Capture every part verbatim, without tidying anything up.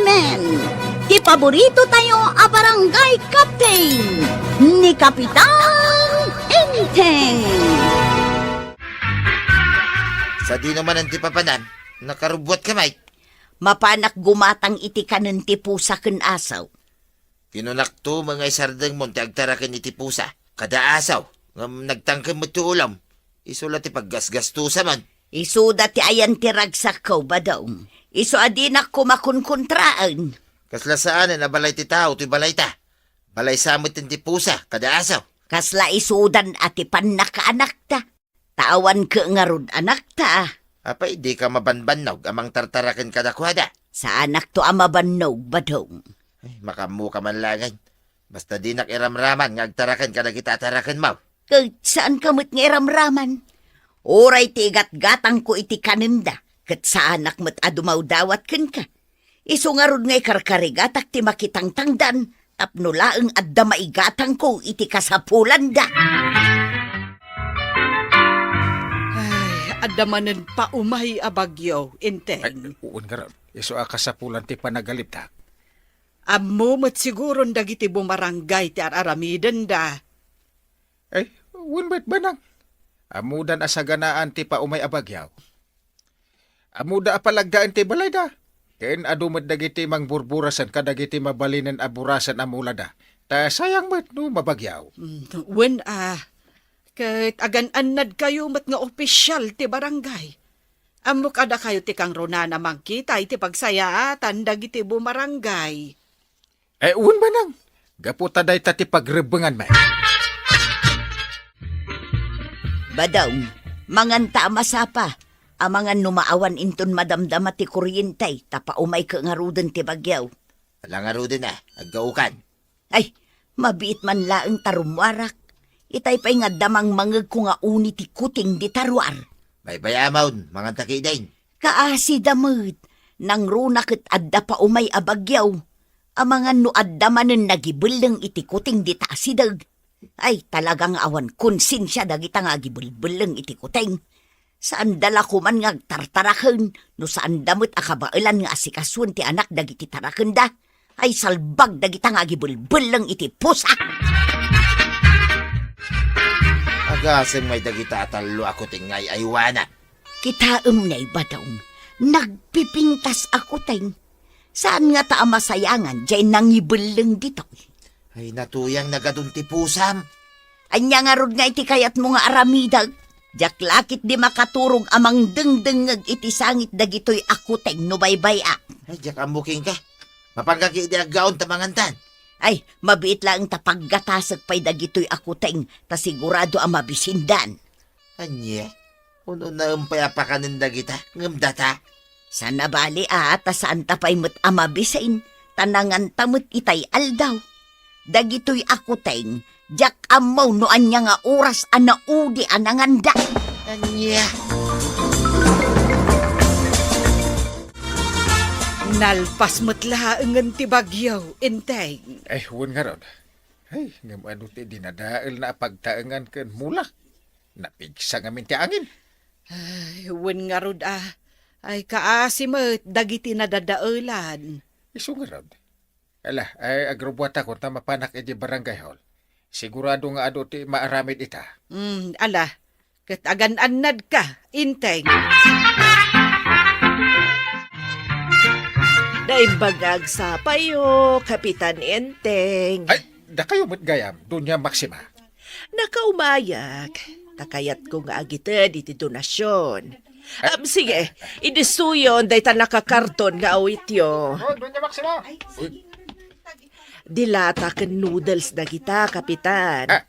Men, ti paborito tayo a barangay captain, ni Kapitan Enteng. Sadino manen ti papanam, nakarubbuatka met. Mapanak gumatang iti kanen ti pusa ken asaw. Kinunakto, mangay sardengmon ti agtaraken iti pusa, kada asaw, ngem nagtangken met ti ulom. Isu la ti paggasgastusam. Isuda ti ayan ti ragsakko, Badong. Isu a dinak koma kunkuntraen. Kasla saanen a balay ti tao ti balayta. Balay sa met ti pusa, kada asaw. Kasla isudan a ti pannakaanakta. Ta awan ket ngarud anakta. Apay, dika mabanbannog a mangtartaraken kadakuada? Saanakto a mabannog, Badong. Ay, makaammoka man laengen. Basta dinak iramraman nga agtaraken kadagita a tarakenmo. Ket saanka met nga iramraman. Uray ti igatgatangko iti kanenda, ket saanak met a dumawdawat kenka. Isu ngarud nga ikarkarigatak ti makitangtangdan tapno laeng adda maigatangko iti kasapulanda. Ay, adda manen paumay a bagyo, Enteng. Ay, wen ngarud. Isu a kasapulan ti panagalibtak. Ammo met siguron dagiti bumaranggay ti ar-aramidenda. Ay, wen met, Badong. Ammodan a saganaan ti paumay a bagyo. Ammoda a palagdaen ti balayda. Ken adu met dagiti mangburburasen kadagiti mabalinen a burasen a mulada. Ta sayang met no mabagyo. Mm, wen a, ket agan-annadkayo met nga opisyal ti barangay. Ammok a dakayo ti kangrunaan a mangkita iti pagsayaatan dagiti bumaranggay. Eh, wen, Badong. Gapu ta dayta ti pagrebbenganmi. Badong, manganta a masapa. Amangan no maawan inton madamdama ti kuryente, ta paumayka ngaruden ti bagyo. Ala ngaruden a, aggaokan. Ay, mabiit man laeng ta rummuarak. Itay pay nga adda mangmangegko nga uni ti kuting dita ruar. Baybay-amon, manganta ketdin. Kaasida met, nangruna ket adda paumay a bagyo. Amangan no adda manen nagibelleng iti kuting dita asideg. Ay, talaga nga awan konsensia dagita nga agibelbelleng iti kuting. Saanda la koman nga agtartaraken no saanda met a kabaelan nga asikasuen ti anak dagiti tarakenda. Ay, salbag dagita nga agibelbelleng iti pusa! Agasem ngay dagita a tallo a kuting nga ay-aywana. Kitaem ne, Badong, nagpipintas a kuting. Saan ngata a masayangan jay nangibelleng ditoy? Ay, natuyang nagadun ti pusam. Ania ngarud nga iti kayatmo nga aramidek? Diak la ketdi makaturog a mangdengdengngeg iti sangit dagitoy a kuting no baybay-ak. Ay, diak ammo kenka. Mapanka ketdi aggaon ta mangantan. Ay, mabiit laeng ta paggatasek pay dagitoy a kuting ta sigurado a mabisindan. Ania? Un-unaem pay a pakanen dagita, ngem data? Saan a bali a, ta saanta pay met a mabisin, ta nanganta met itay aldaw. Dagitoy a kuting, diak ammo no ania nga oras a naudi a nanganda. Ania? Nalpas met laengen ti bagyo, Enteng. Eh, wen ngarud. Ay, ngem adu ti dinadaelna a pagtaengan ken mula? Napigsa ngamin ti angin. Ay, wen ngarud a. Ay, kaasi met dagiti nadadaelan. Isu ngarud. Ala, ay, agrubbuatakon ta mapanak iti barangay hall. Sigurado nga adu ti maaramid ita. Mm, ala, ket agan-annadka, Enteng. Naimbag nga agsapayo, Kapitan Enteng. Ay, dakayo met gayam, Doña Maxima. Nakaumayak, ta kayatko nga agited iti donasion. Ah, sige, idisoyon dayta nakakarton nga awityo. Oh, Doña Maxima. Uy. Dilata ken noodles dagita, Kapitan. Ah.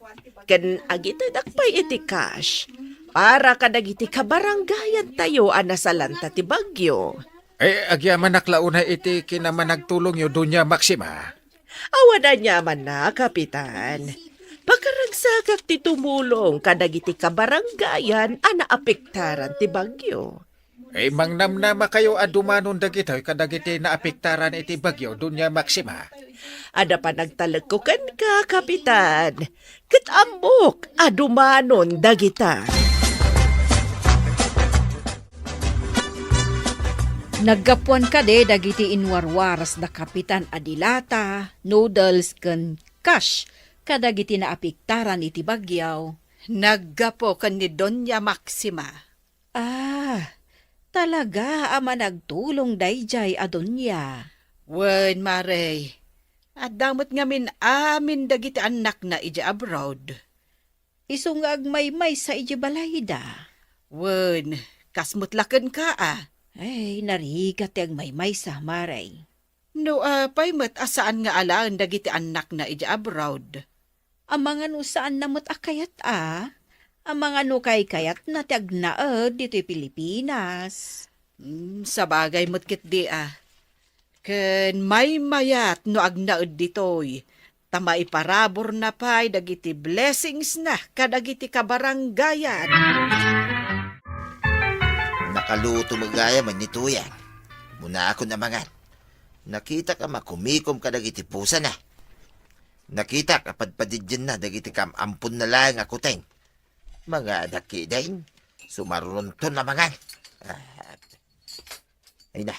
Ken agitedak pay iti cash para kadagiti kabarangayantayo a nasalanta ti bagyo. Eh, agyamanak la unay iti kinamanagtulongyo, Doña Maxima. Awan aniamanna, Kapitan. Pakaragsakak ti tumulong kadagiti kabarangayan a naapektaran ti bagyo. Eh, mangnamnamakayo a dumanon dagitoy kadagiti naapektaran iti bagyo, Doña Maxima. Adda panagtalekko kenka, Kapitan. Ket ammok a dumanon dagita. Naggapuan kadi dagiti inwarwaras da Kapitan a dilata, noodles, ken cash kadagiti naapektaran iti bagyo? Naggapu ken ni Doña Maxima. Ah, talaga a managtulong daydiay a Doña. Wen, Mare, adda met ngamin amin dagiti annakna idiay abroad. Isu nga agmaymaysa idiay balayda. Wen, kas met la kenka a. Ay, narigat ti agmaymaysa, Mare. No apay met a saan nga alaen dagiti annakna idiay abroad? Amangan no saanna met a kayat a? Amangan no kaykayatna ti agnaed ditoy Pilipinas? Hmm, sabagay met ketdi a. Ken maymayat no agnaed ditoy, ta maiparaburna pay dagiti blessingsna kadagiti kabarangayan. Nakaluto met gayam ni Tuyang. Munakon a mangan. Nakitak a makumikom kadagiti pusana. Nakitak a padpadidienna dagiti kaam-amponna laeng a kuteng. Mangadak kidin, sumarunonton a mangan. Ah, ay na,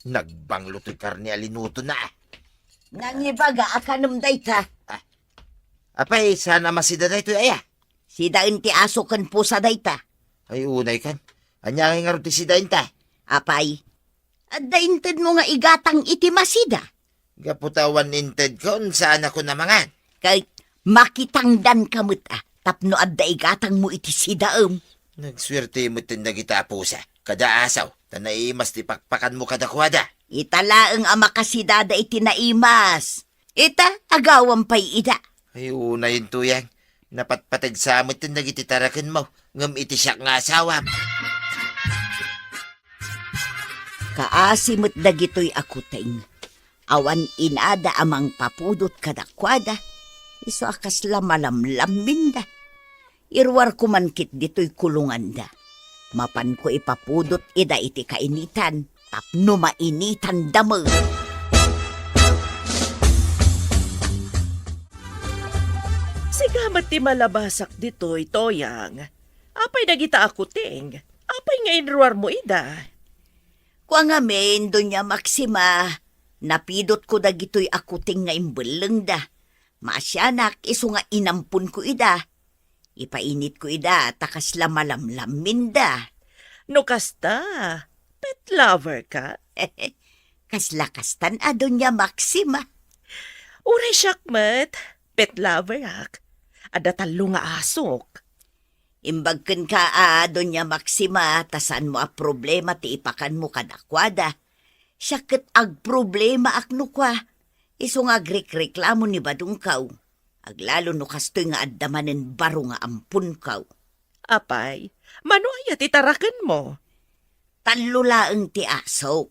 nagbanglo toy karne a linutona. Nangibaga a kanem dayta. Ah, apay, saan a masida daytoy aya? Sidaen ti aso ken pusa dayta. Ay, unay kan. Ania ngay ngarud ti sidaenta? Apay, adda intedmo nga igatang iti masida? Gapu ta awan intedko, saanakon a mangan. Ket makitangdanka met a tapno adda igatangmo iti sidaem. Nagsuerte met dagita a pusa, kada asaw, ta naimas ti pakpakanmo kadakuada. Ita laeng a makasidada iti naimas. Ita, agawam pay ida. Ay, unay, Tuyang. Napatpateg sa met dagiti tarakenmo, ngem iti siak nga asawam. Kaasi met dagitoy a kuteng. Awan inada a mangpapudot kadakuada, isu a kasla malamlamminda. Iruarko man ket ditoy kulonganda. Mapanko ipapudot ida iti kainitan, tapno mainitanda met. Sika met ti malabasak ditoy, Toyang. Apay dagita a kuteng? Apay nga inruarmo ida? Kua ngamin, Doña Maxima, napidotko dagitoy a kuteng nga imbellengda. Maasianak isu nga inamponko ida. Ipainitko ida ta kasla malamlamminda. No kasta, pet lover ka? Kasla kastan a, Doña Maxima. Uray siak met, pet lover ak. Adda tallo nga asok. Imbag kenka a, Doña Maxima, ta saanmo a problema ti ipakanmo kadakuada. Siak ket agproblemaak no kua, isu nga agrikreklamo ni badongko. Aglalo no kastoy nga adda manen baro nga amponko. Apay, mano aya ti tarakenmo? Tallo laeng ti asok,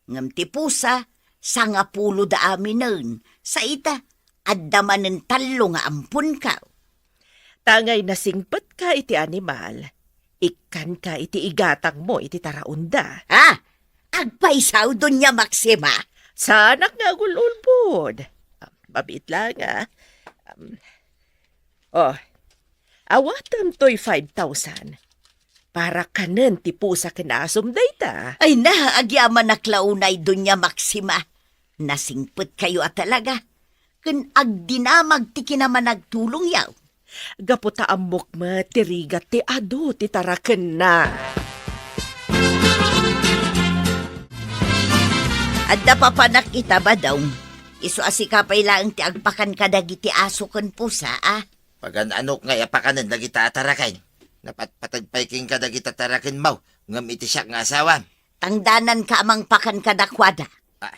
ngem ti pusa, sangapulo da aminen. Sa ita, adda manen tallo nga amponko. Ta ngay nasingpetka iti animal, ikkanka iti igatangmo iti taraonda. Ah! Agpaysaw, Doña Maxima? Saanak nga agul-ulbod. Mabiit la nga. Um, oh, awatem toy five thousand. Para kanen ti pusa ken asom dayta. Ay na, agyamanak la unay, Doña Maxima. Nasingpetkayo a talaga. Ken agdinamag ti kinamanagtulongyo. Gapu ta ammok met ti rigat ti adu ti tarakenna. Adda papanak ita, Badong. Isu a sika pay laeng ti agpakan kadagiti aso ken pusa, a? Pagan-anok ngay a pakanen dagita a taraken. Napatpateg pay kenka dagita tarakenmo, ngem iti siak nga asawam. Tangdananka a mangpakan kadakuada. Ah,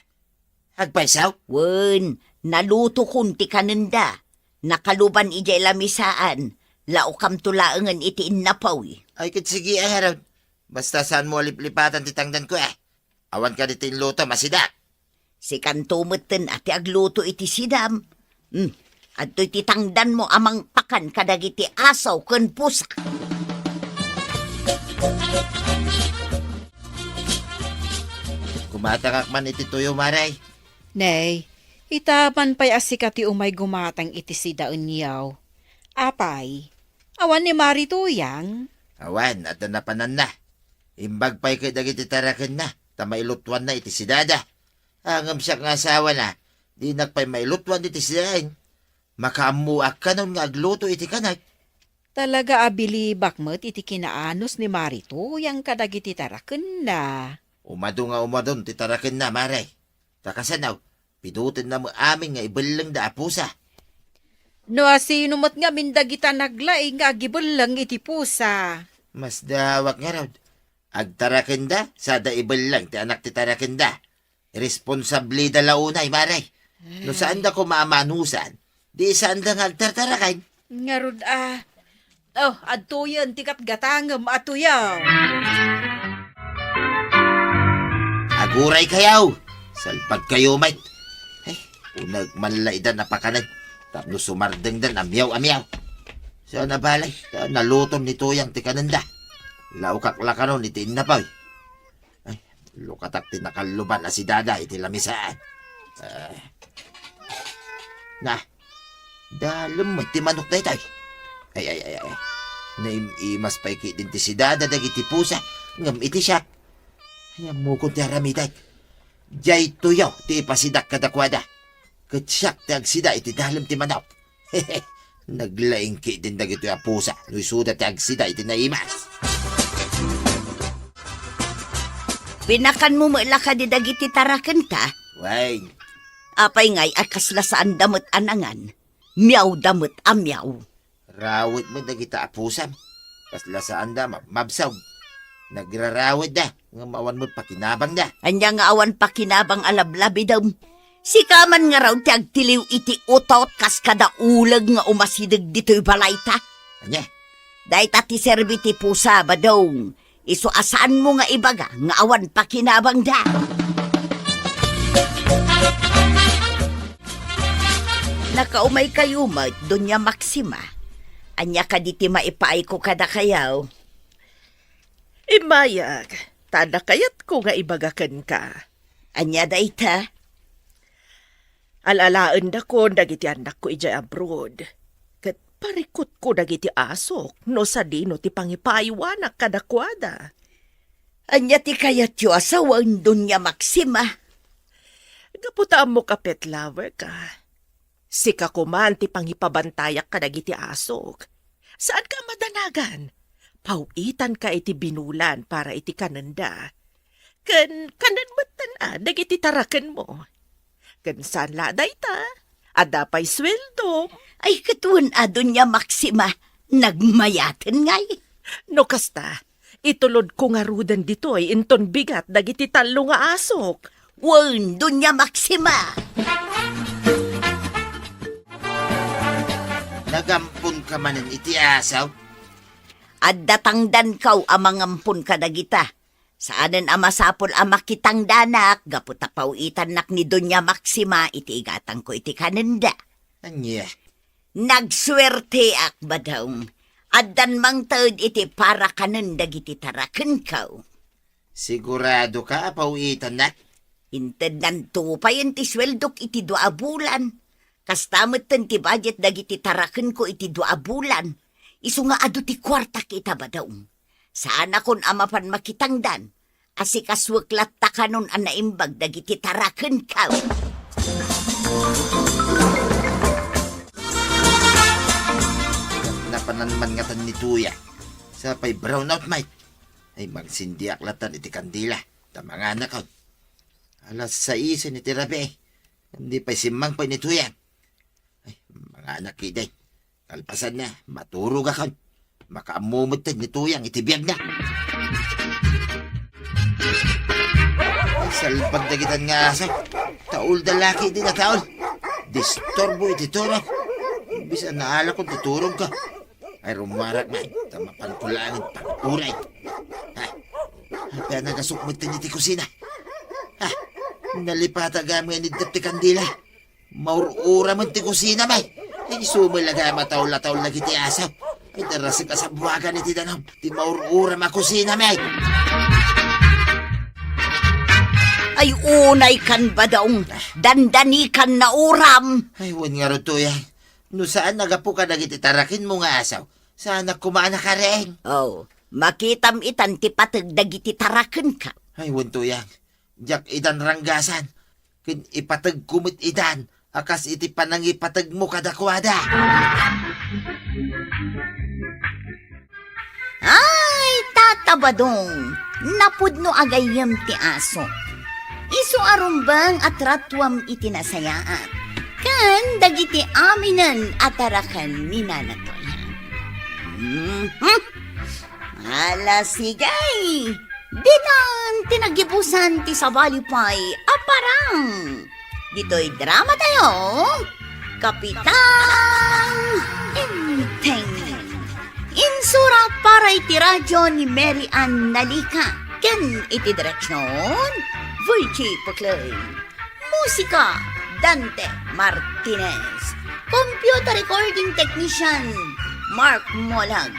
agpayso? Wen, nalutokon ti kanenda. Nakaluban idiay lamisaan, laokamto laengen iti innapuy. Ay, ket sige, a ngarud. Basta saanmo a liplipatan ti tangdanko, a. Awan kadi ti inluto, masida. Sikanto metten a ti agluto iti sidam. Hmm, adtoy ti tangdanmo a mangpakan kadagiti aso ken pusa. Gumatangak man iti tuyo, Mare. Nay, ita man pay a sika ti umay gumatang iti sidaenyo. Apay, awan ni Mari Tuyang? Awan, adda napananna. Imbag pay ket dagiti tarakenna, ta mailutuanna iti sidada. Ngem siak nga asawana, dinak pay mailutuan iti sidaen. Makaammoak kanon nga agluto iti kanek. Talaga a bilibak met iti kinaanus ni Mari Tuyang kadagiti tarakenna. Umadu nga umadun ti tarakenna, Mare. Ta kasano, pidutenna met amin nga ibellengda a pusa. No asino met ngamin dagita naglaing nga agibelleng iti pusa? Masdawak ngarud. Agtarakenda, sada ibelleng ti anak ti tarakenda. Responsableda la unay, Mare. No saanda koma a manusan, di saanda nga agtartaraken. Ngarud a. Oh, adtoyen ti gatgatangem a tuyaw. Aguray kayaw! Salpag kayo, met. Ay, uneg man la ida napakanen. Tapno sumardengdan a miyaw a miyaw. Sa nabalay, ta naluton ni Tuyang ti kanenda. Laukak la kanon iti innapoy. Ay, lukatak ti nakalluban a sidada iti lamisaan. Ah. Na, dalem met ti manok daytoy. Ay, ay, ay, ay. Naim-imas pay ketdin ti sidada dagiti pusa, ngem iti siak. Ay, ammokon ti aramidek. Daytoy ti ipasidak kadakuada. Ket siak ti agsida iti dalem ti manok. Naglaing ketdin dagitoy a pusa no isuda ti agsida iti naimas. Pinakanmo met la kadi dagiti tarakenta? Wen. Apay ngay a kasla saanda met a nangan? Miawda met a miaw. Rawet met dagita a pusam. Kasla saanda mabmabsog. Nagrarawetda, ngem awan met pakinabangda. Ania nga awan pakinabang a lablabidem? Sika man ngarud ti agtiliw iti utot kas kada uleg nga umasideg ditoy balayta. Ania? Dayta ti serbi ti pusa, Badong. Isu a saanmo nga ibaga nga awan pakinabangda. Nakaumay kayo met, Doña Maxima. Ania kadi ti maipaayko kadakayo? Immayag, ta adda kayatko nga ibaga kenka. Ania dayta? Al-alaendakon dagiti annakko idiay abroad, ket parikutko dagiti asok no sadino ti pangipaywanak kadakuada. Ania ti kayatyo a sawen, Doña Maxima? Gapu ta ammok a pet lover ka. Sika koman ti pangipabantayak kadagiti asok. Saanka a madanagan. Paw-itanka iti binulan para iti kanenda. Ken kanen metten a dagiti tarakenmo. Ken saan la dayta, adda pay sueldom. Ay, ket wen a, Doña Maxima, nagmayaten ngay. No kasta, itulodko ngaruden ditoy inton bigat dagiti tallo nga asok. Wen, Doña Maxima! Nagamponka manen iti asaw? Adda tangdanko a mangampon kadagita. Saanen a masapul a makitangdanak gapu ta paw-itannak ni Doña Maxima iti igatangko iti kanenda. Ania? Nagsuerteak, Badong. Addan mangted iti para kanen dagiti tarakenko. Siguradoka a paw-itannak? Intednanto payen ti sueldok iti dua a bulan. Kasta metten ti budget dagiti tarakenko iti dua a bulan. Isu nga adu ti kuartak ita, Badong. Saanakon a mapan makitangdan. Asikasuek latta kanon a naimbag dagiti tarakenko. Napanan man ngatan ni Tuya. Sapay brownout, Mike. Ay, magsindiak latan iti kandila. Ta manganakon. Alas saisen iti rabii. Di pay simmangpet ni Tuyang. Ay, manganak kidi. Kalpasanna, maturogakon. Makaammo metten ni Tuyang iti biagna. Ay, salpag dagitan nga aso. Taolda la ketdi a taol. Disturbo iti turog. Bisan naalakon ti turogko. Ay, rummuarak man, ta mapanko laeng pag-uray. Ha? Apay a nagasok metten iti kusina? Ha? Nalipatak gayam nga iniddep ti kandila. Maur-ura met ti kusina, may. Ay, isu met la gayam a taol-taol dagiti aso. Ay, darasek a sabuagan iti danum ti maur-uram a kusina, may. Ay, unaykan, Badong. Dandanikan, nauram. Ay, wen ngarud, Tuyang. No saan a gapu kadagiti tarakenmo nga aso, saanak koma a nakareng. Oh, makitam itan ti pateg dagiti tarakenka. Ay, wen, Tuyang. Diak idan ranggasan, ken ipategko met idan a kas iti panangipategmo kadakuada. Ay, Tata Badong, napudno a gayyem ti aso. Isu a rumbeng a tratuam iti nasayaat, ken dagiti aminen a taraken ni Nana Toyang. Mhm. Ala, sige! Ditan ti nagibusan ti sabali pay a parang. Ditoy drama tayo, Kapitan Enteng. Insurat para iti radyo ni Mary Ann Nalica ken iti direksyon, Virgie Paclay. Musika, Dante Martinez. Computer recording technician, Mark Molag.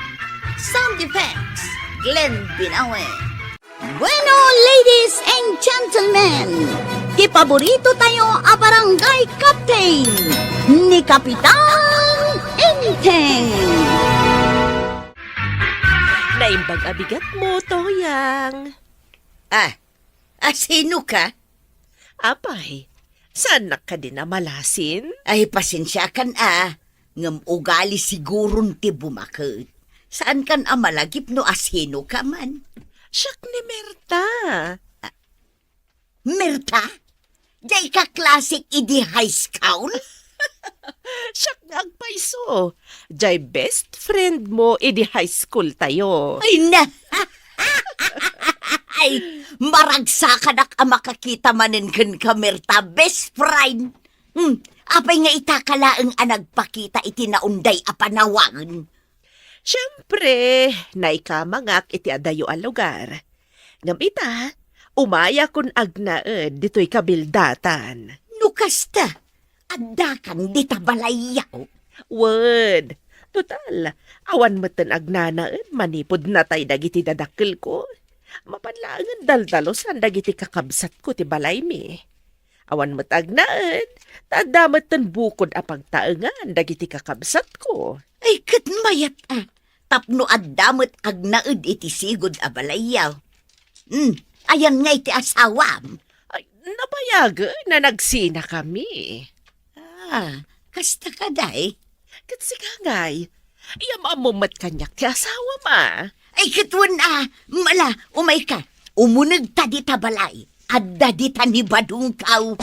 Sound effects, Glenn Binawe. Bueno, ladies and gentlemen, ti paborito tayo a barangay captain, ni Kapitan Enteng. Naimbag a bigat mo, Toyang. Ah, asino ka? Apay, saannak kadi a malasin? Ay, pasensiakan a, ngem ugali siguron ti bumaket. Saankan a malagip no asino ka man. Siak ni Merta. Ah, Merta? Jay ka klasik idi high school? Siak nga agpayso. Jay best friend mo idi high school tayo. Ay na! Ay, maragsakanak a makakita manen kenka, Merta, best friend. Hmm, apay nga ita ka laeng a nagpakita iti naunday a panawen? Siempre, naikamangak iti adayo a lugar. Ngem ita, umayakon agnaed ditoy kabildatan. No kasta, addakan dita balayyo? Wen, total, awan metten agnanaed manipud natay dagiti dadakkelko. Mapan laengen daldalusan dagiti kakabsatko ti balaymi. Awan met agnaed, ta adda metten bukod a pagtaengan dagiti kakabsatko. Ay, ket mayat a, tapno adda met agnaed iti sigud a balayyo. Hmm, ayan ngay ti asawam? Ay, nabayagen a nagsinakami. Ah, kasta kadi? Ket sika ngay, iam-ammom met kaniak ti asawam a? Ay, ket wen a, mala, umayka. Umunegta dita balay. Adda dita ni Badungkaw.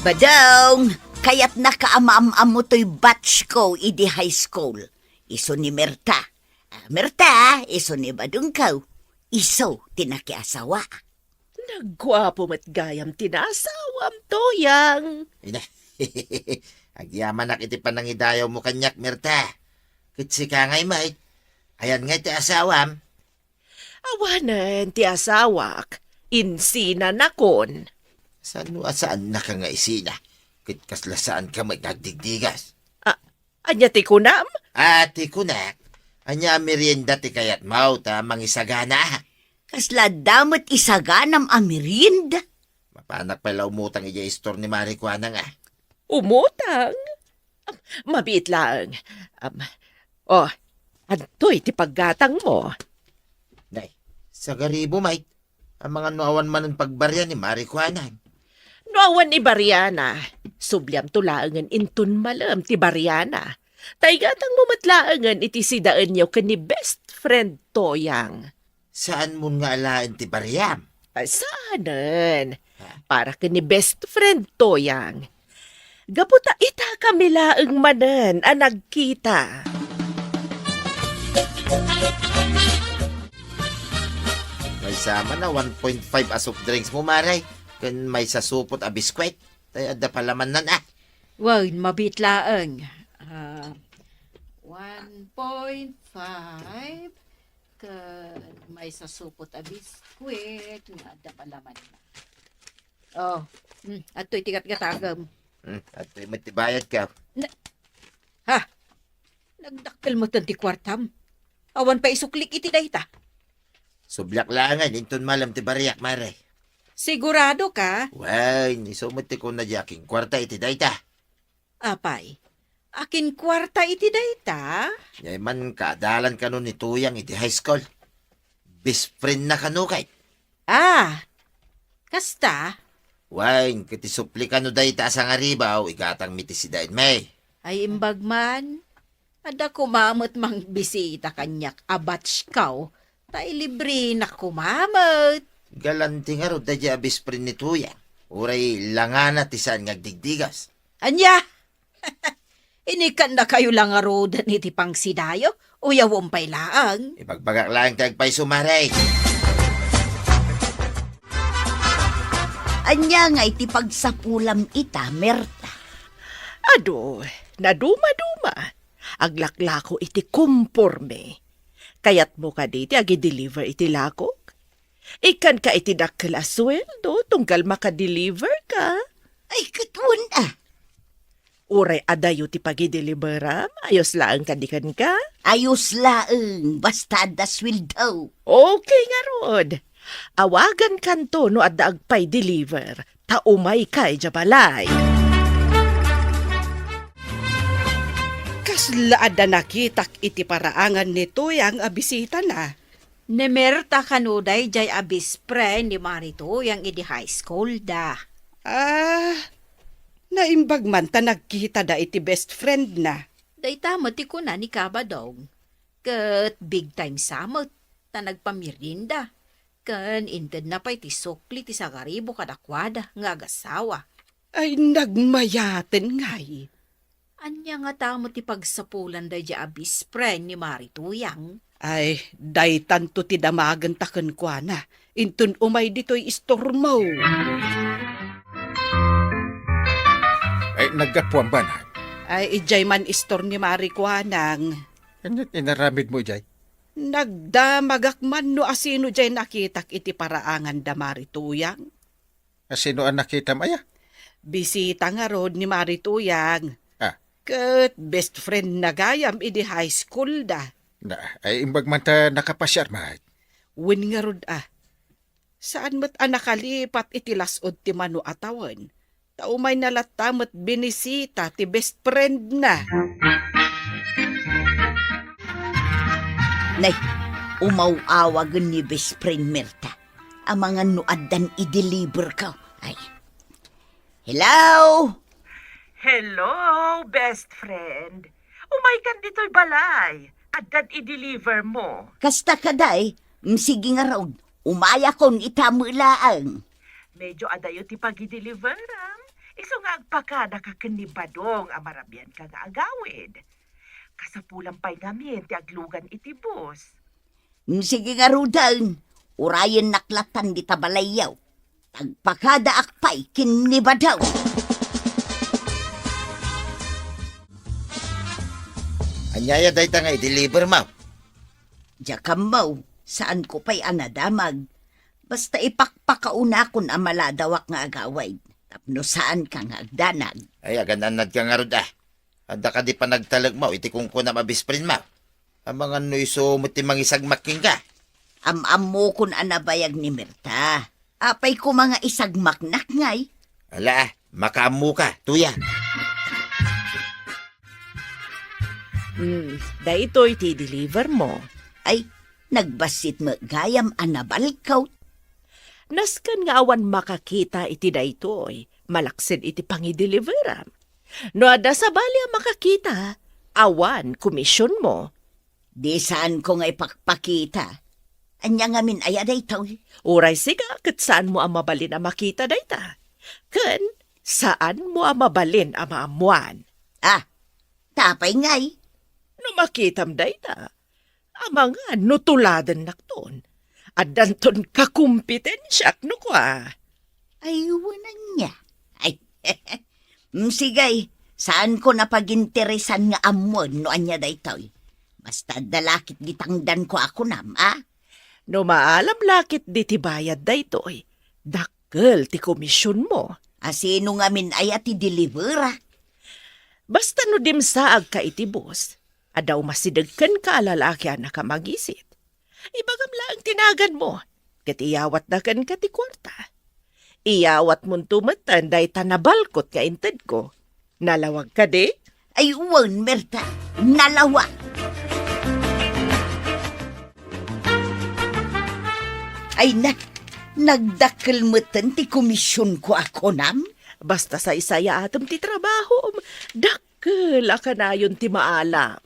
Badong, kayatnaka a maam-ammo toy batch ko idi high school. Isu ni Merta. Ah, Merta, isu ni Badungkaw. Isu ti nakiasawa. Nagguapo met gayam ti naasawam, Toyang. Ina, agyamanak iti panangidayawmo kaniak, Merta. Ket sika ngay met, ayan ngay ti asawam? Awanen ti asawak, insinanakon. Saan no a saannaka nga isina? Ket kasla saanka met nga agdigdigas. A-, ania ti kunam? A, ti kunak, ania a merienda ti kayatmo ta mangisagana? Kasla adda met isaganam a merienda? Mapanak pay la umutang idiay istor ni Mari Kuanang a. Umutang? Am, mabiit laeng. Am, oh, adtoy ti paggatangmo. Nay, sagaribo, Mike. Amangan no awan manen pagbarian ni Mari Kuanang. No awan ibariana, subliamto laengen inton malem ti bariana. Ta igatangmo met laengen iti sidaenyo ken ni best friend Toyang. Saanmon nga alaen ti bariam? Ay, saanen. Ha? Para ken ni best friend Toyang. Gapu ta ita kami laeng manen a nagkita. Maysa man a one point five a soft drinks mo, Mare, ken maysa supot a biskwit. Tay adda palamannan, a. Wen, mabiit laeng. Ah, one point five ken maysa supot a biskwit nga adda palamanna. Oh, hmm, adtoy ti gatgatagem. Hmm, adtoy met ti bayadko. Na-, ha? Nagdakkel metten ti kuartam. Awan pay isuklik iti dayta. Subliak laengen inton malem ti bariak, Mare. Sigurado ka? Wen, isu met ti kuna diay akinkuarta iti dayta. Apay, akinkuarta iti dayta? Diay man kaadalan kano ni Toyang iti high school. Best friend na kano kay? Ah, kasta? Wen, ket ti supli kano dayta a sangaribaw, igatangmi ti sidaenmi. Ay, imbag man. Adda koma met mangbisita kaniak a batch ko, ta ilibrena koma met. Galante ngarud daydiay a best friend ni Tuyang. Uray langana ti saan nga agdigdigas. Ania? Inikannakayo la ngaruden iti pangsidayo, uyawem pay laeng. Ibagbagak laeng ti agpayso, Mare. Ania nga iti pagsapulam ita, Merta? Adu, naduma-duma. Aglaklako iti komporme. Kayatmo kadi ti agi-deliver iti lakok? Ikkanka iti dakkel a sueldo tunggal makadeliver ka? Ay, ket wen a. Uray adayo ti pagideliveram, ayos laeng kadi kenka? Ayos laeng, basta adda sueldo. Okay ngarud. Awagankanto no adda agpay-deliver, ta umayka idiay balay. Kasla adda nakitak iti paraangan ni Tuyang a bisitana. Ni Merta kano daydiay a best friend ni Mari Tuyang idi high school da. Ah, naimbag man ta nagkitada iti best friend na. Dayta met ti kuna ni Kabadong. Ket big time sa met, ta nagpamirinda. Ken intedna pay ti sukli ti sangaribo kadakuada nga agasawa. Ay, nagmayaten ngay. Ania ngata met ti pagsapulan daydiay a best friend ni Mari Tuyang? Ay, daytanto ti damagenta kenkuana. Inton umay ditoy istormo. Ay, naggapuam banag. Ay, idiay man istor ni Mari Kuanang. Ania ti inaramidmo idiay? Nagdamagak man no asino diay nakitak iti paraangan da Mari Tuyang. Asino a nakitam aya? Bisita ngarud ni Mari Tuyang. Ah. Ket best friend na gayam idi high school da. Na, ay imbag man ta nakapasiar met. Wen ngarud a. Saan met a nakalipat iti las-ud ti mano a tawen. Ta umayna latta met binisita ti best friend na. Nay, umaw-awagen ni best friend Merta. Amangan no addan i-deliver ka. Ay. Hello? Hello, best friend. Umaykan ditoy balay. Addan i-deliver mo. Kasta kaday, mm, sige ngarud. Umayakon ita met laeng. Medyo adayo ti pagideliveram. Isu nga agpakadaka ken ni Badong a marabianka nga agawid. Kasapulan pay ngamin ti aglugan iti bus. Mm, sige ngaruden, urayennak lattan dita balayyo. Agpakadaak pay ken ni Badong. Ania aya dayta nga i-deliver mo? Diak ammo, saanko pay a nadamag. Basta ipakpakaunakon a maladawak nga agawid, tapno saanka nga agdanag. Ay, agan-annadka ngarud a. Adda kadi panagtalekmo iti kunkunam a best friendmo? Amangan no isu met ti mangisagmak kenka? Am-ammokon a nabayag ni Mirta. Apay koma nga isagmaknak ngay? Ala, makaammoka, Tuya. Hmm, daytoy ti deliver mo. Ay, nagbassit met gayam a nabalkaw. Nasken nga awan makakita iti daytoy, malaksid iti pangideliveram. No adda sabali a makakita, awan komisionmo. Di saanko nga ipakpakita. Ania ngamin aya daytoy? Uray sika ket saanmo a mabalin a makita dayta. Ken saanmo a mabalin a maammuan. Ah, tapay ngay? No makitam dayta, amangan no tuladennakton. Addanton kakompetensyak no kua. Ay, wen ania. Ay, mm, sige, saanko napaginteresan nga ammuen no ania daytoy. Basta adda la ket di tangdanko a kunam, a? No maalam la ket di ti bayad daytoy, dakkel ti komisionmo. A sino ngamin aya ti deliverak? Basta no dimsaagka iti bus, adda umasideg kenka a lalaki a nakamagisit. Ibagam laeng ti naganmo, ket iyawatna kenka ti kuarta. Iyawatmonto metten dayta nabalkot nga intedko. Nalawag kadi? Ay, wen, Mirta, nalawag. Ay na, nagdakkel metten ti komisionko a kunam? Basta saysayaatem ti trabahom, dakkel a kanayon ti maalam.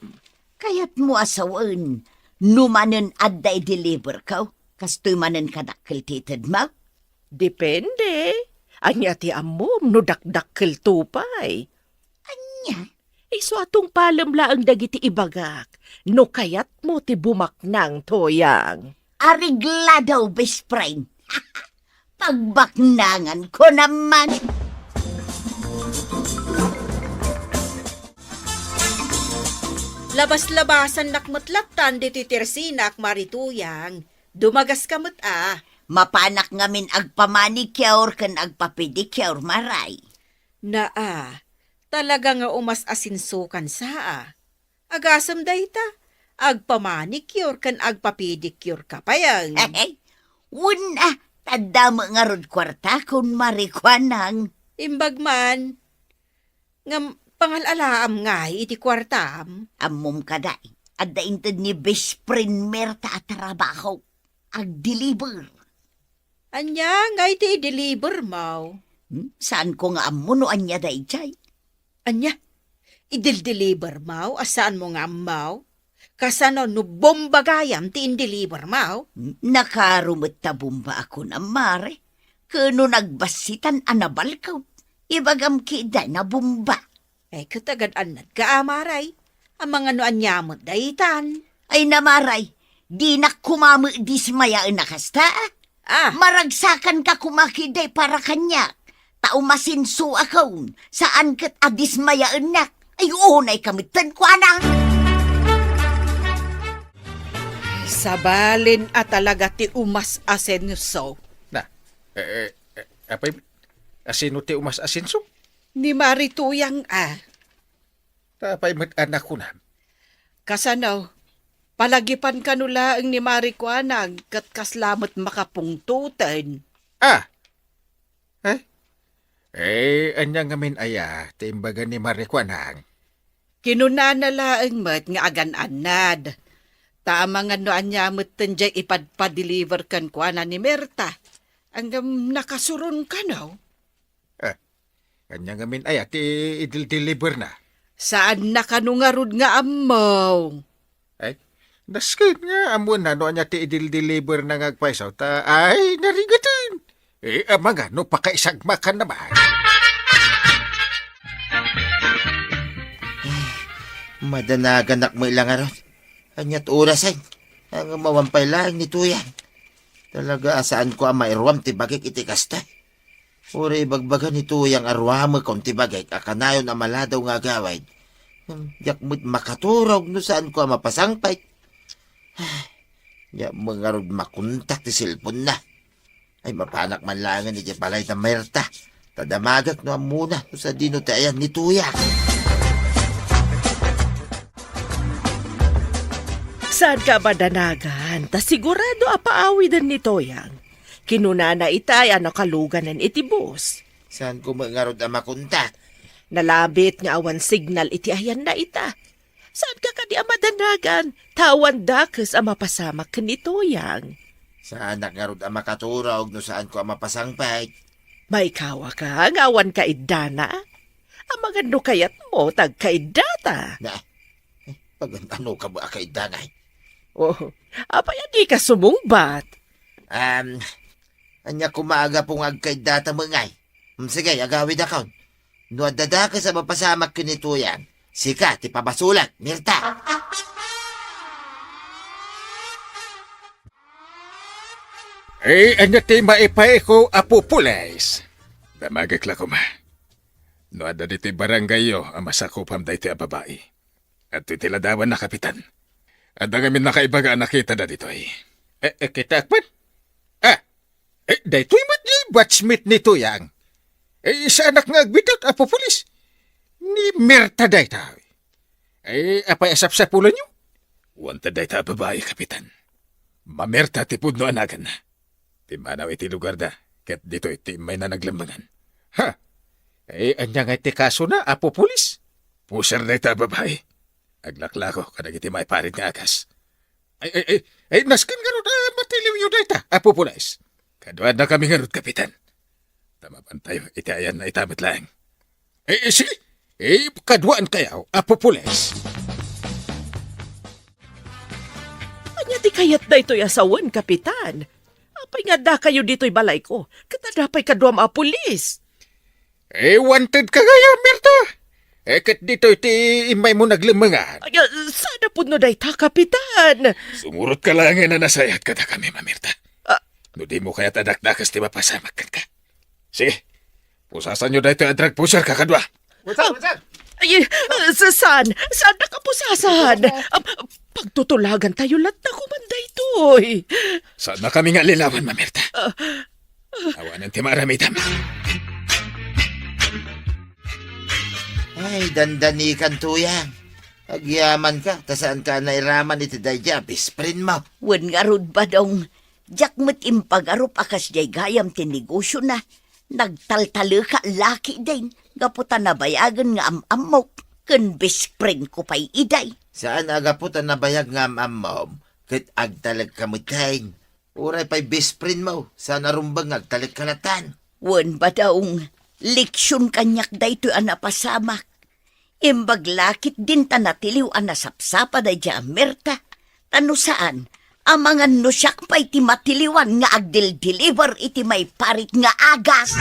Kayatmo a sawen, no manen adda i-deliverko, kastoy manen kadakkel ti itedmo? Depende. Ania ti ammom no dakdakkelto pay? Ania? Isu a tungpalem laeng dagiti ibagak no kayatmo ti bumaknang, Toyang. Areglado, best friend. Pagbaknangan ko naman. Labas-labasannak met lattan ditoy tersinak, Mari Toyang. Dumagaska met a. Mapanak ngamin agpamanicure ken agpapedicure, Maray. Naa, talaga nga umas-asensokan sa a. Agasem dayta, agpamanicure ken agpapedicure ka pay, ang. Wen a, tadda met ngarud kuartakon, Mari Kuanang. Imbag man, ngem pangal-alaam ngay iti kuartam? Ammom kadi, adda inted ni best friend Mirta a trabaho. Agdeliver. Ania ngay ti idelivermo? Hmm? Saanko nga ammo no ania daydiay. Ania? Idildelivermo a saanmo nga ammo? Kasano no bomba gayam ti indelivermo? Hmm? Nakaro met ta bomba a kunam, Mare. Ken no nagbassitan a nabalkaw, ibagam ketdi a bomba. Ay, ket agan-annadka a, Maray. Amangan no ania met daytan. Ay na, Maray, dinak koma met dismayaen a kasta. Ah. Maragsakanka koma ketdi para kaniak. Ta umasensoakon, saan ket a dismayaennak. Ay, unayka metten, kuana. Sabalen a talaga ti umas-asenso. Na, eh, eh, eh, apay, asino ti umas-asenso? Ni Mari Toyang a. Ta apay met a nakunam? Kasano? Palagipan kano laeng ni Mari Kuanang ket kasla met makapungtoten. Ah! Eh? Eh, ania ngamin aya ti imbaga ni Mari Kuanang? Kinunana laeng met nga agan-annad. Ta amangan no ania metten diay ipadpadeliver kenkuana ni Mirta. Ngem nakasuron kano? Eh, ania ngamin aya ti idildeliverna? Saanna kano ngarud nga ammo? Ay, nasken nga ammoenna no ania ti idildeliverna nga agpayso, ta ay, narigaten. Eh, amangan no pakaisagmakan naman. Madanaganak met la ngarud. Aniat orasen? Ngem awan pay laeng ni Toyang. Talaga a saanko a mairuam ti bagik iti kasta. Uray ibagbaga ni Toyang a ruamekon ti bagik a kanayon a maladaw nga agawid. Hmm, diak met makaturog no saanko a mapasangpet. Diak met ngarud makontak ti cellphone-na. Ay, mapanak man laengen iti balay da Mirta. Ta damagek no ammona no sadino ti ayan ni Toyang. Saanka a madanagan, ta sigurado a paawiden ni Toyang. Kinunana itay a nakaluganen iti bus. Saanko met ngarud a makontak? Nalabit nga awan signal iti ayanna ita. Saanka kadi a madanagan, ta awan dakes a mapasamak ken ni Toyang. Saanak ngarud a makaturog no saanko a mapasangpet. Maikawaka nga awan kaiddana? Amangan no kayatmo, ta agkaiddata. Na, eh, pagan-anoka met a kaidda ngay? Oh, apay a dika sumungbat? Um, ania koma a gapu nga agkaiddata met ngay? Hmm, sige, agawidakon. No adda dakes a mapasamak ken ni Toyang, sika ti pabasolek, Mirta. Eh, ania ti maipaayko, Apo Pulis? Damagek la koma. No adda ditoy barangayyo a masakupam daytoy a babai. Adtoy ti ladawanna, Kapitan. Adda ngamin nakaibaga a nakitada ditoy. Eh, eh, kitaek man? Ah, eh, daytoy met ni batchmate ni Toyang. Eh, saanak nga agbiddut, Apo Pulis. Ni Mirta dayta. Eh, apay a sapsapulanyo? Wanted dayta a babai, Kapitan. Mamirta ti pudno a naganna. Pimmanaw iti lugarda, ket ditoy ti immayna naglemmengan. Ha? Eh, ania ngay ti kasona, Apo Pulis? Puser dayta a babai. Aglaklako kadagiti maiparit nga agas. Ay, ay, ay, ay, nasken ngarud a matiliwyo dayta, Apo Pulis. Kaduadakami ngarud, Kapitan. Ta mapantayo iti ayanna ita met laeng. Eh, eh, sige. Eh, kaduaankayo, Apo Pulis. Ania ti kayat daytoy a sawen, Kapitan? Apay nga addakayo ditoy balayko? Ket adda pay kaduam a pulis. Eh, wanted ka gayam, Mirta. Eh, ket ditoy ti immaymo naglemmengan. Ay, ah, saan a pudno dayta, Kapitan? Sumurot ka laengen a nasayaat kadakami, Mamirta. Ah. No dimo kayat a dakdakes ti mapasamak kenka. Sige, pusasanyo daytoy a drug pusher, kakadua. What's up, what's up? Ay, ah, sa-, saan? Saan nakapusasan? Ah, pagtutulagantayo latta koman daytoy. Saannakami nga allilawan, Mamirta. Ah. Awanen ti maaramidam. Ay, dandanikan, Tuyang. Agyamanka, ta saanka a nairaman iti daydiay a best friendmo. Wen ngarud, Badong, diak met impagarup a kasdiay gayam ti negosiona. Nagtaltaleka a lakidin, gapu ta nabayagen nga am-ammok, ken best friendko pay idiay. Saan a gapu ta nabayag nga am-ammom, ket agtalekka metten. Uray pay best friendmo, saan a rumbeng nga agtalekka latta. Wen, Badong, leksion kaniak daytoy a napasamak. Imbag la ketdin ta natiliw a nasapsapa daydiay a Mirta. Ta no saan, amangan no siak pay ti matiliwan nga agdel-deliver iti maiparit nga agas.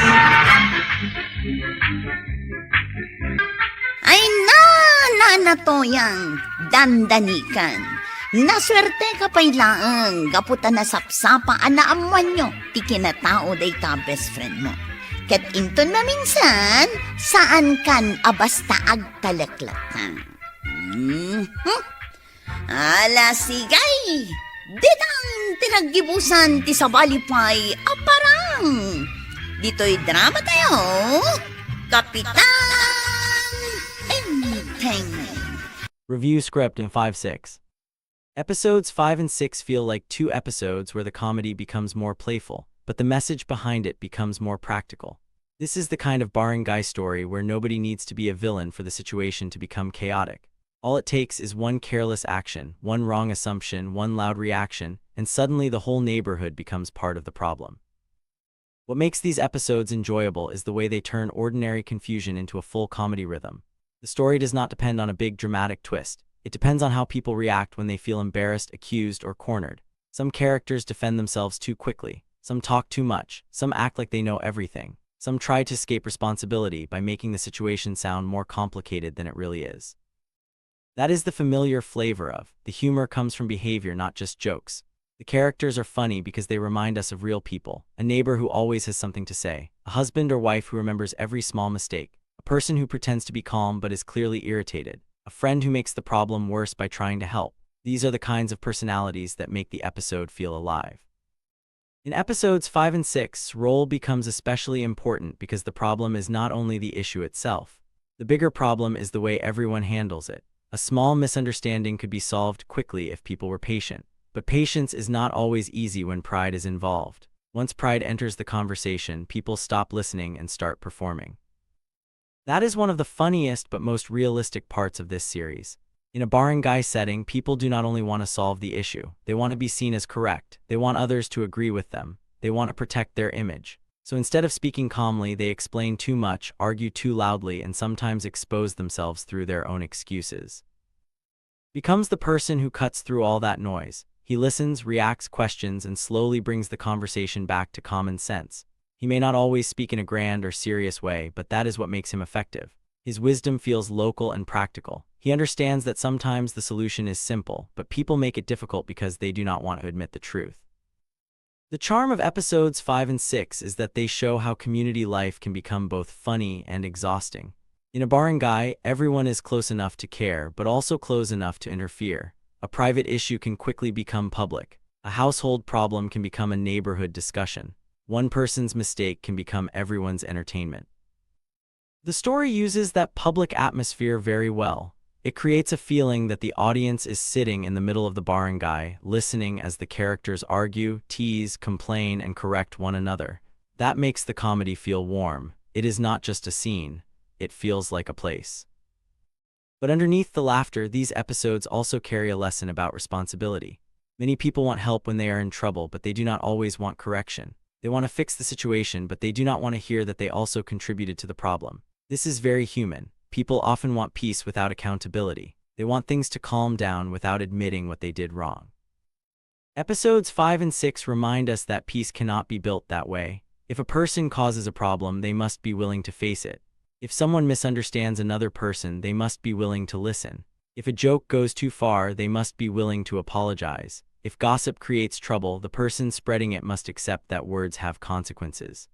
Ay, na, Nana Tuyang, dandanikan. Nasuerteka pay laeng gapu ta nasapsapa a naammoanyo ti kinatao dayta a best friendmo. Ket inton maminsan, saankan a basta agtalek latta. Mhm. Ala, sige! Ditan ti naggibusan ti sabali pay a parang. Ditoy dramatayo, Kapitan Enteng. Review script in five six. Episodes five and six feel like two episodes where the comedy becomes more playful, but the message behind it becomes more practical. This is the kind of barangay story where nobody needs to be a villain for the situation to become chaotic. All it takes is one careless action, one wrong assumption, one loud reaction, and suddenly the whole neighborhood becomes part of the problem. What makes these episodes enjoyable is the way they turn ordinary confusion into a full comedy rhythm. The story does not depend on a big dramatic twist. It depends on how people react when they feel embarrassed, accused, or cornered. Some characters defend themselves too quickly. Some talk too much. Some act like they know everything. Some try to escape responsibility by making the situation sound more complicated than it really is. That is the familiar flavor of the humor comes from behavior, not just jokes. The characters are funny because they remind us of real people, a neighbor who always has something to say, a husband or wife who remembers every small mistake, a person who pretends to be calm but is clearly irritated, a friend who makes the problem worse by trying to help. These are the kinds of personalities that make the episode feel alive. In episodes five and six, role becomes especially important because the problem is not only the issue itself. The bigger problem is the way everyone handles it. A small misunderstanding could be solved quickly if people were patient. But patience is not always easy when pride is involved. Once pride enters the conversation, people stop listening and start performing. That is one of the funniest but most realistic parts of this series. In a barangay setting, people do not only want to solve the issue, they want to be seen as correct, they want others to agree with them, they want to protect their image. So instead of speaking calmly, they explain too much, argue too loudly, and sometimes expose themselves through their own excuses. Becomes the person who cuts through all that noise. He listens, reacts, questions, and slowly brings the conversation back to common sense. He may not always speak in a grand or serious way, but that is what makes him effective. His wisdom feels local and practical. He understands that sometimes the solution is simple, but people make it difficult because they do not want to admit the truth. The charm of episodes five and six is that they show how community life can become both funny and exhausting. In a barangay, everyone is close enough to care, but also close enough to interfere. A private issue can quickly become public. A household problem can become a neighborhood discussion. One person's mistake can become everyone's entertainment. The story uses that public atmosphere very well. It creates a feeling that the audience is sitting in the middle of the barangay, listening as the characters argue, tease, complain, and correct one another. That makes the comedy feel warm. It is not just a scene, it feels like a place. But underneath the laughter, these episodes also carry a lesson about responsibility. Many people want help when they are in trouble, but they do not always want correction. They want to fix the situation, but they do not want to hear that they also contributed to the problem. This is very human. People often want peace without accountability. They want things to calm down without admitting what they did wrong. Episodes five and six remind us that peace cannot be built that way. If a person causes a problem, they must be willing to face it. If someone misunderstands another person, they must be willing to listen. If a joke goes too far, they must be willing to apologize. If gossip creates trouble, the person spreading it must accept that words have consequences.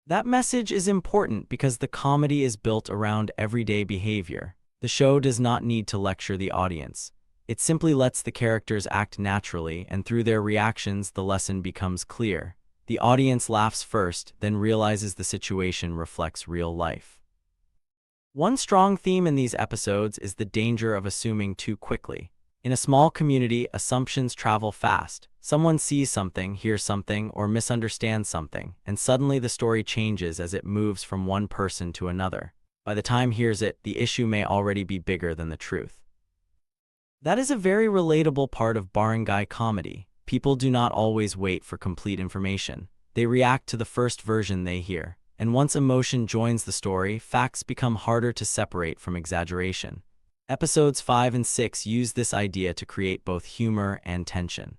That message is important because the comedy is built around everyday behavior. The show does not need to lecture the audience. It simply lets the characters act naturally, and through their reactions, the lesson becomes clear. The audience laughs first, then realizes the situation reflects real life. One strong theme in these episodes is the danger of assuming too quickly. In a small community, assumptions travel fast. Someone sees something, hears something, or misunderstands something, and suddenly the story changes as it moves from one person to another. By the time hears it, the issue may already be bigger than the truth. That is a very relatable part of barangay comedy. People do not always wait for complete information. They react to the first version they hear. And once emotion joins the story, facts become harder to separate from exaggeration. Episodes five and six use this idea to create both humor and tension.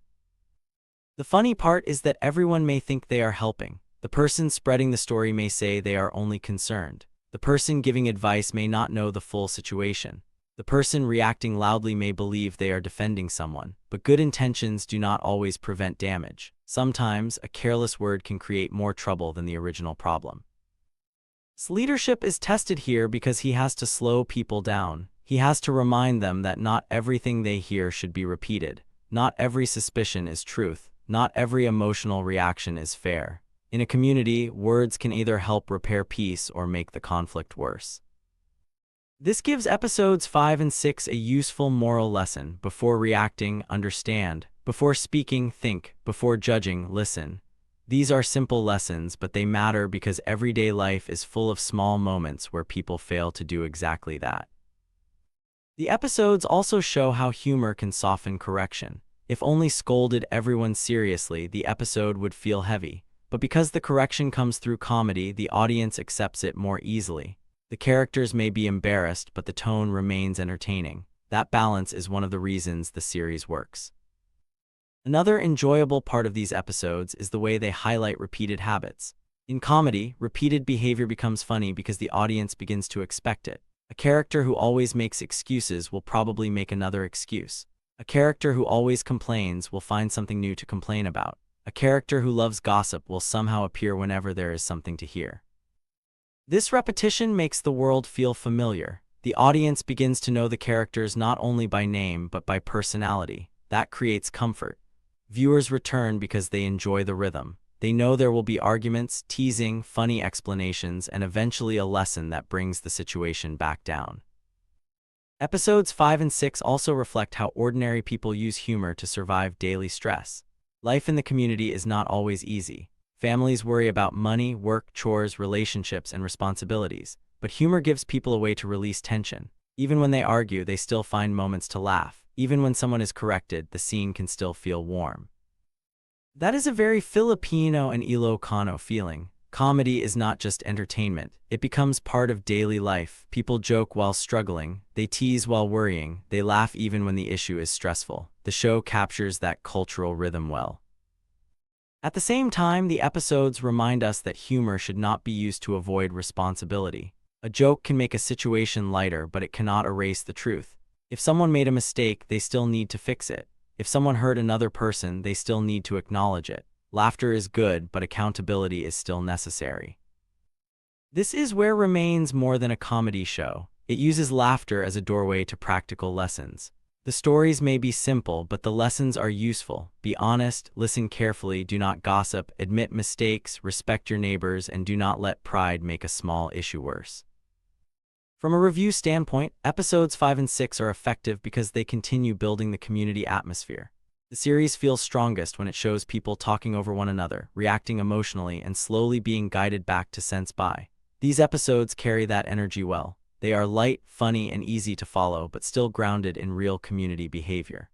The funny part is that everyone may think they are helping. The person spreading the story may say they are only concerned. The person giving advice may not know the full situation. The person reacting loudly may believe they are defending someone, but good intentions do not always prevent damage. Sometimes, a careless word can create more trouble than the original problem. His leadership is tested here because he has to slow people down. He has to remind them that not everything they hear should be repeated. Not every suspicion is truth. Not every emotional reaction is fair. In a community, words can either help repair peace or make the conflict worse. This gives episodes five and six a useful moral lesson: before reacting, understand; before speaking, think; before judging, listen. These are simple lessons, but they matter because everyday life is full of small moments where people fail to do exactly that. The episodes also show how humor can soften correction. If only scolded everyone seriously, the episode would feel heavy. But because the correction comes through comedy, the audience accepts it more easily. The characters may be embarrassed, but the tone remains entertaining. That balance is one of the reasons the series works. Another enjoyable part of these episodes is the way they highlight repeated habits. In comedy, repeated behavior becomes funny because the audience begins to expect it. A character who always makes excuses will probably make another excuse. A character who always complains will find something new to complain about. A character who loves gossip will somehow appear whenever there is something to hear. This repetition makes the world feel familiar. The audience begins to know the characters not only by name but by personality. That creates comfort. Viewers return because they enjoy the rhythm. They know there will be arguments, teasing, funny explanations, and eventually a lesson that brings the situation back down. Episodes five and six also reflect how ordinary people use humor to survive daily stress. Life in the community is not always easy. Families worry about money, work, chores, relationships, and responsibilities, but humor gives people a way to release tension. Even when they argue, they still find moments to laugh. Even when someone is corrected, the scene can still feel warm. That is a very Filipino and Ilocano feeling. Comedy is not just entertainment. It becomes part of daily life. People joke while struggling, they tease while worrying, they laugh even when the issue is stressful. The show captures that cultural rhythm well. At the same time, the episodes remind us that humor should not be used to avoid responsibility. A joke can make a situation lighter, but it cannot erase the truth. If someone made a mistake, they still need to fix it. If someone hurt another person, they still need to acknowledge it. Laughter is good, but accountability is still necessary. This is where Remains more than a comedy show. It uses laughter as a doorway to practical lessons. The stories may be simple, but the lessons are useful. Be honest, listen carefully, do not gossip, admit mistakes, respect your neighbors, and do not let pride make a small issue worse. From a review standpoint, episodes five and six are effective because they continue building the community atmosphere. The series feels strongest when it shows people talking over one another, reacting emotionally, and slowly being guided back to sense by. These episodes carry that energy well. They are light, funny, and easy to follow, but still grounded in real community behavior.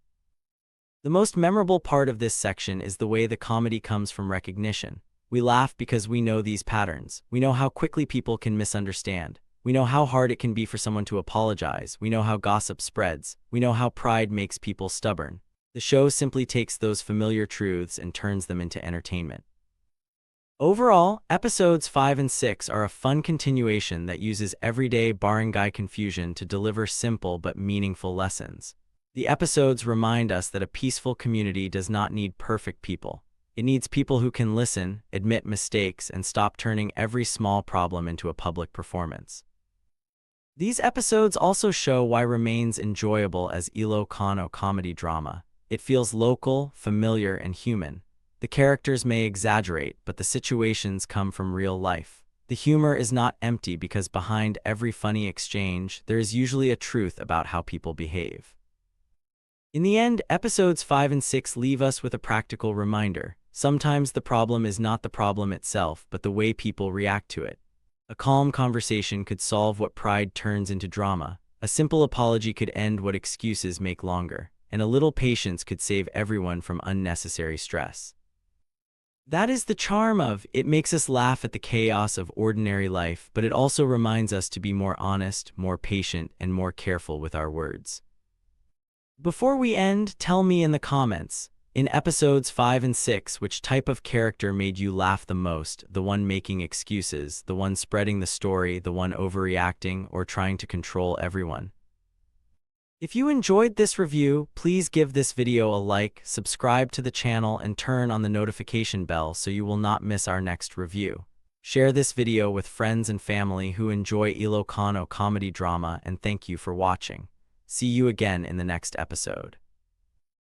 The most memorable part of this section is the way the comedy comes from recognition. We laugh because we know these patterns. We know how quickly people can misunderstand. We know how hard it can be for someone to apologize. We know how gossip spreads. We know how pride makes people stubborn. The show simply takes those familiar truths and turns them into entertainment. Overall, episodes five and six are a fun continuation that uses everyday barangay confusion to deliver simple but meaningful lessons. The episodes remind us that a peaceful community does not need perfect people. It needs people who can listen, admit mistakes, and stop turning every small problem into a public performance. These episodes also show why remains enjoyable as Ilocano comedy drama. It feels local, familiar, and human. The characters may exaggerate, but the situations come from real life. The humor is not empty because behind every funny exchange, there is usually a truth about how people behave. In the end, episodes five and six leave us with a practical reminder. Sometimes the problem is not the problem itself, but the way people react to it. A calm conversation could solve what pride turns into drama. A simple apology could end what excuses make longer. And a little patience could save everyone from unnecessary stress. That is the charm of it. Makes us laugh at the chaos of ordinary life, but it also reminds us to be more honest, more patient, and more careful with our words. Before we end, tell me in the comments, in episodes five and six, which type of character made you laugh the most? The one making excuses, the one spreading the story, the one overreacting or trying to control everyone? If you enjoyed this review, please give this video a like, subscribe to the channel, and turn on the notification bell so you will not miss our next review. Share this video with friends and family who enjoy Ilocano comedy drama, and thank you for watching. See you again in the next episode.